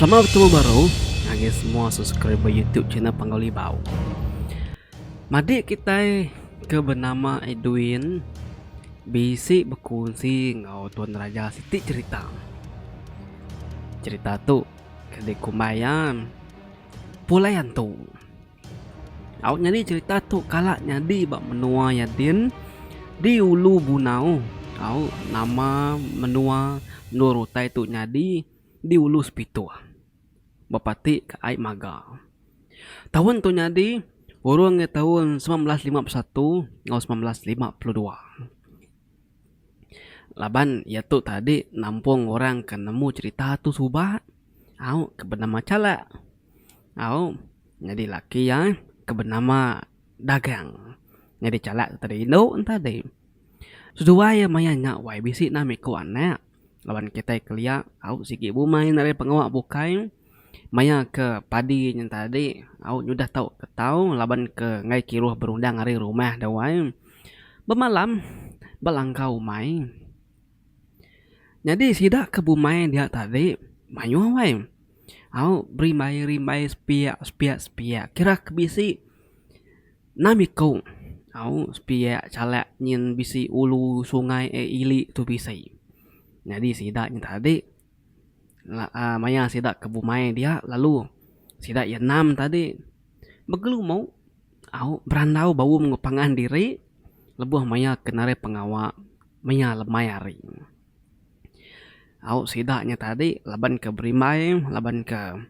Selamat betemu baru ngagai semua subscriber YouTube channel Panggau Libau. Madik kitai ke benama Edwin bisi bekunsi enggau Tuan Raja siti cherita. Cherita tu ke dikumbai iya Pulai Antu. Au nyadi cherita tu kala nyadi ba menua iya din di Ulu Bunau au nama menua endur utai tu nyadi di Ulu Sepitoh ba pati ka ai Maga. Taun tu nyadi urung iya taun 1951 enggau 1952. Laban iya tu tadi nampung orang ke nemu cherita tu suba au ke benama Chalak. Au nyadi laki iya ke benama Dagang. Nyadi chalak tu tadi indu enta deh. Seduai iya maya nya wai bisi enam iku anak laban kitai kelia au sigi bumai nadai pengawa bukai maya ke padi nya tadi au nyudah tau ke tau laban ke enggai kiruh berundang ari rumah da wai. Bemalam ba langkau umai. Nyadi sida ke bumai dia tadi mayuh wai. Au berimbai rimbai sepiak sepiak sepiak kira ke bisi enam iku au sepiak chalak nyin bisi ulu sungai eh ili tu bisi. Nyadi sida nya tadi aaa maya sida ke bumai dia lalu sida iya enam tadi begelumu au berandau baum enggau pangan diri lebuh maya ke narai pengawa maya lemai hari. Au sida nya tadi laban ke berimbai laban ke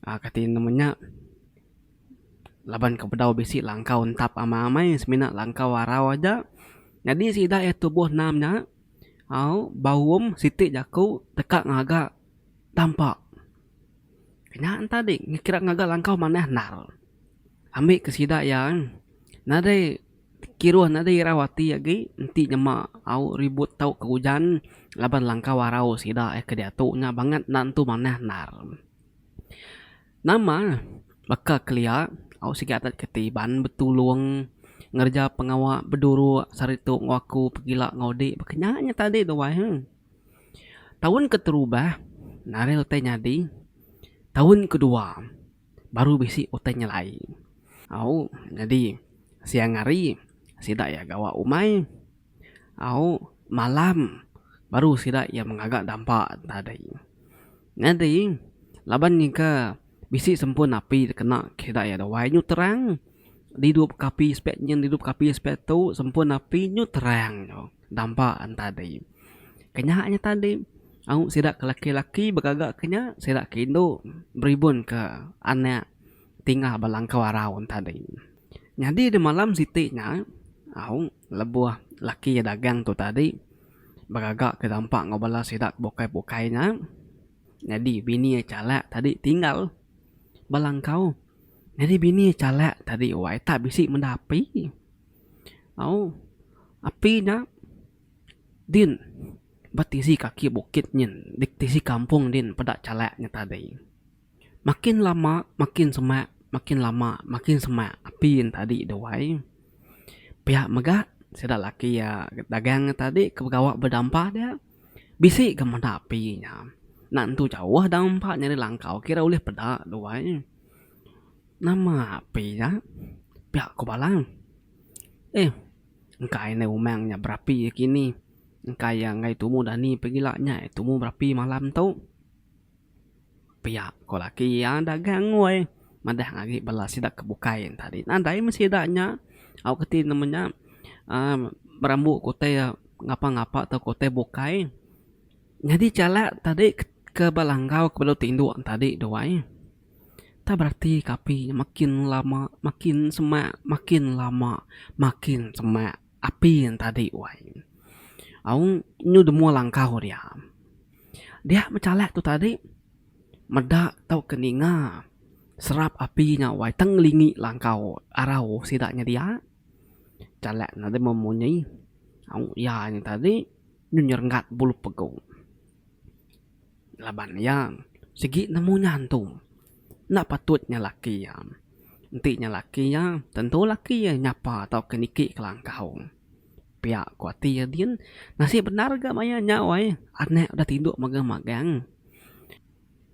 aaa kati nama nya laban ke bedau bisi langkau entap amai amai semina langkau arau aja. Nyadi sida iya tubuh enam nya au baum siti jaku deka ngaga tampa. Nya tadi kira ngaga langkau manah endar ambi ke sida iya nadai. Kiruh nadai irau ati agi enti nyema au ribut tauka ujan laban langkau arau sida ke diatu nya bangat enda entu manah endar. Nama baka kelia au sigi adat keti iban betulung ngereja pengawa beduruk sehari tu enggau aku pegila enggau dik baka nya nya tadi tu wai. Taun keterubah nadai utai nyadi taun kedua. Baru bisi utai nyelai. Au nyadi siang hari sida iya gawa umai. Au malam baru sida iya ngaga dampa tadi. Nyadi laban nyengka bisi sempun api dikena sida iya dawai nyu terang didup ka api sepiak nyin didup ka api sepiak tu sempun api nyu terang dampa tadi. Kenya nya tadi au sida ke laki-laki begaga ke nya sida ke indu beribun ke anak tinggal ba langkau arau tadi. Nyadi da malam siti nya au lebuh laki iya dagang tu tadi begaga ke dampa enggau bala sida ke bukai-bukai nya nyadi bini iya chalak tadi tinggal ba langkau. Nyadi bini iya chalak tadi wai tak bisi meda api au api nya. Din ba tisi kaki bukit nyin di tisi kampung din peda chalak nya tadi. Makin lama makin semak makin lama makin semak api ne tadi tu ai. Pia mega sida laki iya dagang ne tadi ke begawa bedampa dia bisi ga meda api nya. Enda nentu jauh dampa nyadi langkau kira ulih peda tu ai. Nama api nya pia ku bala. Eh. Engka indai umang nya berapi iya kini. Engka iya enggai tumu dani pegila nya iya tumu berapi malam tu. Pia ko laki iya dagang weh madah agi bala sida ke bukai tadi. Nadai meh sida nya au keti nama nya uhh merambu ke utai ngapa ngapa tauka utai bukai. Nyadi chalak tadi ke ba langgau ke bala tinduk tadi tu ai. Tak berati ke api nya makin lama makin semak makin lama makin semak api nya tadi wai. Au nyu demua langkau dia. Dia mechalak tu tadi meda tauka ninga serap api nya wai tang ngelingi langkau arau sida nya dia. Chalak ne deh memunyi au iya nya tadi nyu nyerenggat bulu pegu. Laban iya sigi nemu nya antu. Enda patut nya laki iya. Enti nya laki iya, tentu laki iya nyapa tauka niki kelangkau. Pia ku ati iya din, nasib bendar ga maya nya wai anak udah tinduk magang-magang.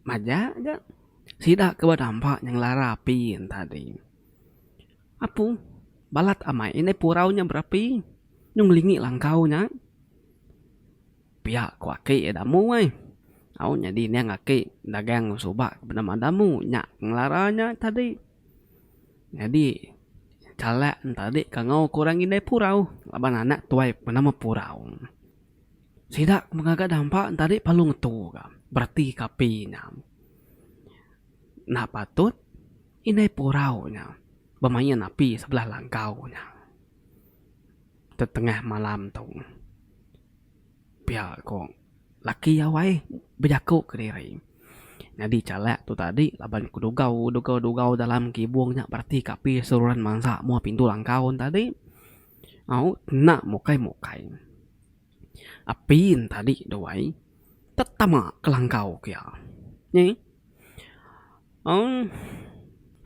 Majak ga sida ke bedampa nya ngelara api enta tadi. Apu balat amai indai purau nya berapi nyu ngelingi langkau nya. Pia ku aki iya damu ai. Au nyadi niang aki dagang suba ke benama damu nya ngelara nya tadi. Nyadi chalak enta tadi kangau ke orang indai purau laban anak tuai benama purau. Sida ke ngaga dampa tadi perlu ngetu ka bereti ka api nya. Enda patut indai purau nya bemain api sebelah langkau nya tetengah malam tu. Pia ko laki awai bejaku kediri. Nyadi chalak tu tadi laban ku dugau dugau dugau dalam kibung nya bereti ka api seruran mansa mua pintu langkau ne tadi. Au enda mukai mukai. Api ne tadi duai tetama ke langkau ke iya. Nyi uhh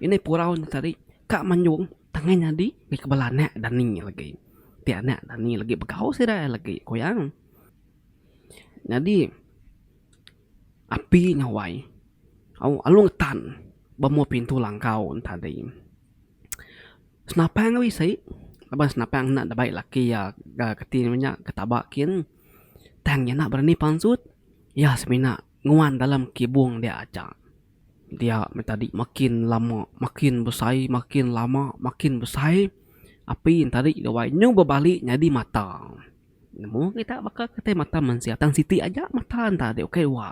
ini purau ne tadi ka manjung tangai nyadi ngi bala anak dani lagi. Ti anak dani lagi begau sida lagi ku iya. Nyadi api nya wai au alu ngetan ba mua pintu langkau ne tadi. Senapang bisi laban senapang enda dibai laki iya ga keti ne nya ke taba kin tang iya enda berani pansut iya semina nguan dalam kibung dia aja. Dia meh tadi makin lama makin besai makin lama makin besai api ne tadi dawai nyu bebali nyadi mata. Nemu kita baka kitai mata mensia tang siti aja mata ne tadi ukai dua.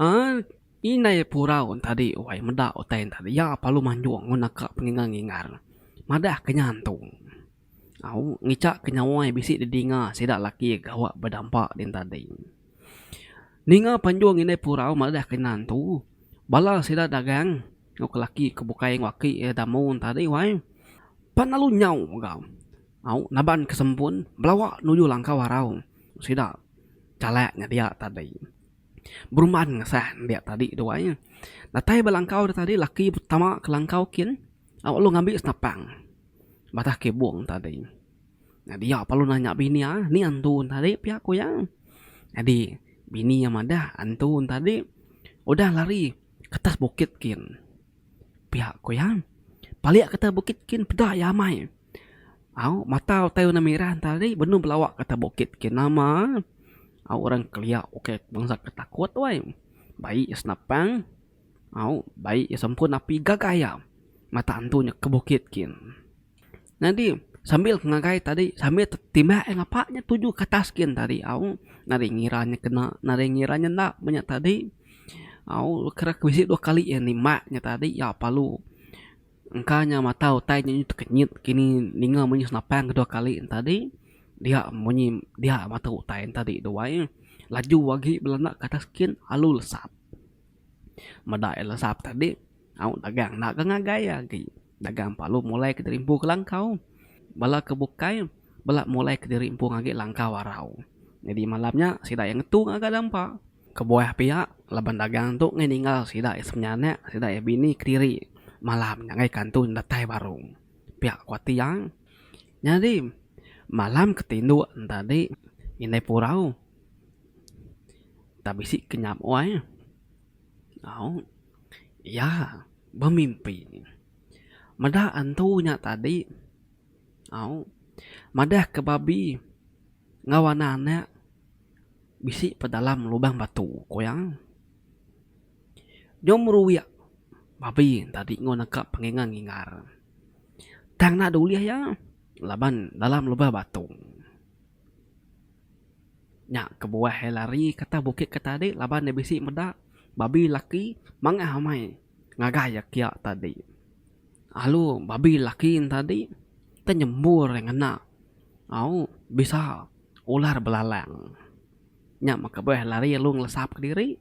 Aaa. Indai Purau tadi wai meda utai enta iya parlu manjung ngun naka pengingar ngingar madah ke nya antu. Au ngicha ke nyawai bisi didinga sida laki gawa bedampa din tadi. Ninga panjung indai Purau madah ke nya antu bala sida dagang enggau ke laki ke bukai enggau aki iya damu tadi wai pan lalu nyau mega au naban ke sempun belawa nuju langkau arau sida chalak nyedia tadi. Berumban ngesah dia tadi tu ai. Datai ba langkau da tadi laki tama ke langkau kin au lalu ngambi senapang batah kibung tadi. Nyadi iya perlu nanya bini iya ni antu tadi pia ku iya. Nyadi bini iya madah antu tadi udah lari ke atas bukit kin pia ku iya. Palik ke atas bukit kin peda iya amai. Au mata utai warna mirah tadi benung belawa ke atas bukit kin nama au orang kelia ukai bangsa ke takut weh. Bai iya senapang au bai iya sempun api gagai iya mata antu nya ke bukit kin. Nyadi sambil ke ngagai tadi sambil timbak iya ngapa nya tuju ke atas kin tadi au nadai ngira nya kena nadai ngira nya enda meh nya tadi au kira ke bisi dua kali iya nimbak nya tadi iya perlu. Engka nya mata utai nya tekenyit kini ninga munyi senapang kedua kali ne tadi dia munyi dia mata utai ne tadi duai laju agi belanda ke atas kin alu lesap. Meda iya lesap tadi au dagang enda ga ngagai iya agi. Dagang parlu mulai kediri empu ke langkau. Bala ke bukai bela mulai kediri empu agi langkau arau. Nyadi malam nya sida iya ngetu ngaga dampa. Kebuah pia laban dagang tu ngai ninggal sida iya semenyanak sida iya bini kediri malam nya ngai kantu datai baru. Pia ku ati iya. Nyadi malam ke tinduk ne tadi indai purau tak bisi kenyap wai au iya bemimpi meda antu nya tadi au madah ke babi enggau anak-anak. Bisi pa dalam lubang batu, ku iya. Nyau meruik babi tadi enggau naka pengingar ngingar. Tang enda dulih iya laban dalam lubang batu. Nya kebuah iya lari ke atas bukit ke tadi laban iya bisi meda babi laki mangah amai ngagai iya kiya tadi. Lalu babi laki ne tadi ke nyembur iya ngena au bisa. Ular belalang. Nya meh kebuah lari lalu ngelesap kediri.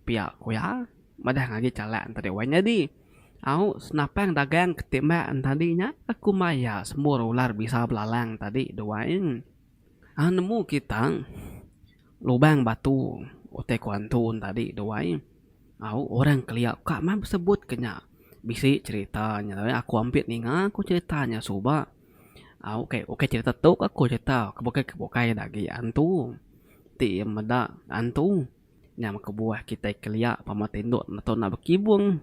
Pia ku iya madah ngagai chalak enti wai nyadi. Au senapang dagang ke timbak tadi nya aku mai iya sembur ular bisa belalang tadi duai. Au nemu kita lubang batu utai ku antu tadi duai. Au orang kelia ka meh besebut ke nya. Bisi cherita nya aku ampit ninga ku cherita nya suba. Au kai ukai cerita tu ka ku cerita ke bukai ke bukai da agi antu ti meda antu. Nya meh kebuah kitai kelia pama tinduk meto enda bekibung.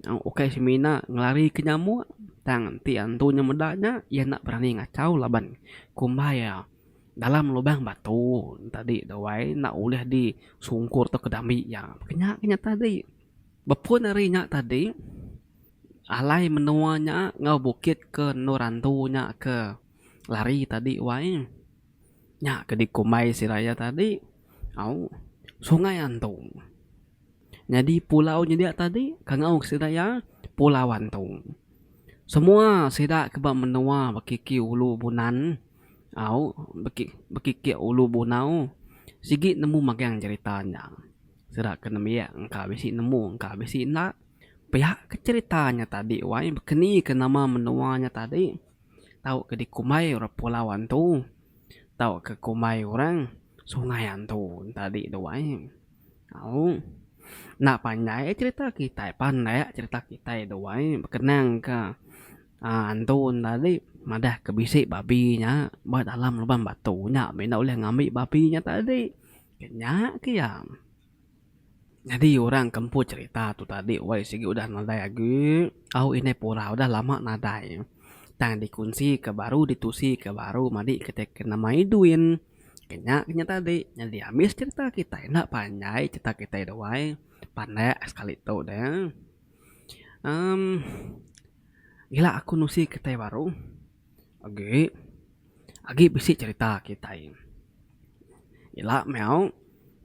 Ukai semina ngelari ke nyamuk tang enti antu nya meda nya iya enda berani ngachau laban kumbai iya dalam lubang batu tadi tu ai enda ulih disungkur tauka dambi iya. Nya ke nya tadi. Bepun ari nya tadi alai menua nya enggau bukit ke endur antu nya ke lari tadi wai. Nya ke dikumbai sida iya tadi au Sungai Antu. Nyadi pulau nyedia tadi kangau sida iya Pulau Antu. Semua sida ke ba menua Bekiki Ulu Bunan au Bekiki Ulu Bunau sigi nemu magang cherita nya. Sida ke nembiak engka bisi nemu engka bisi enda. Pia ke cherita nya tadi wai bekeni ke nama menua nya tadi tau ke dikumbai orang Pulau Antu tau ke kumbai orang Sungai Antu tadi tu ai. Au enda panjai cherita kitai pandak cherita kitai tu ai bekenang ka aaa antu ne tadi madah ke bisi babi nya ba dalam lubang batu nya mih enda ulih ngambi babi nya tadi. Nya ke iya. Nyadi orang ke empu cherita tu tadi wai sigi udah nadai agi au indai pura udah lama nadai. Tang dikunsi ke baru ditusi ke baru madi kitai ke nama Edwin. Ke nya ke nya tadi nyadi ambis cherita kitai enda panjai cherita kitai tu ai pandak sekali tu deh. Emm ila aku nusi kitai baru agi agi bisi cherita kitai. Ila meh au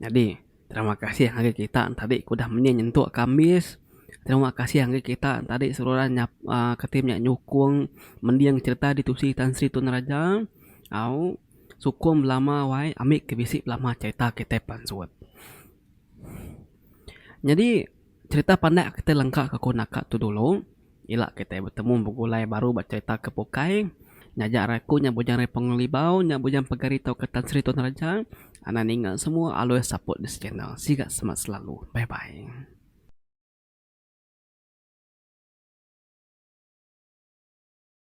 nyadi terima kasih ngagai kita tadi ke udah mening nyentuk ke ambis. Terima kasih ngagai kita tadi seruran nyap uhh keti nya nyukung mending cherita ditusi Tan Sri Tun Raja au sukung belama wai ami ke bisi belama cherita kitai pansut. Nyadi cherita pandak kitai lengka ke ku naka tu dulu. Ila kitai betemu begulai baru ba cherita ke bukai. Nyaja ari aku nya Bujang Repong Libau nya Bujang Pegari tauka Tan Sri Tun Raja. Anang ninga semua always support this channel. Siga semat selalu. Bye bye.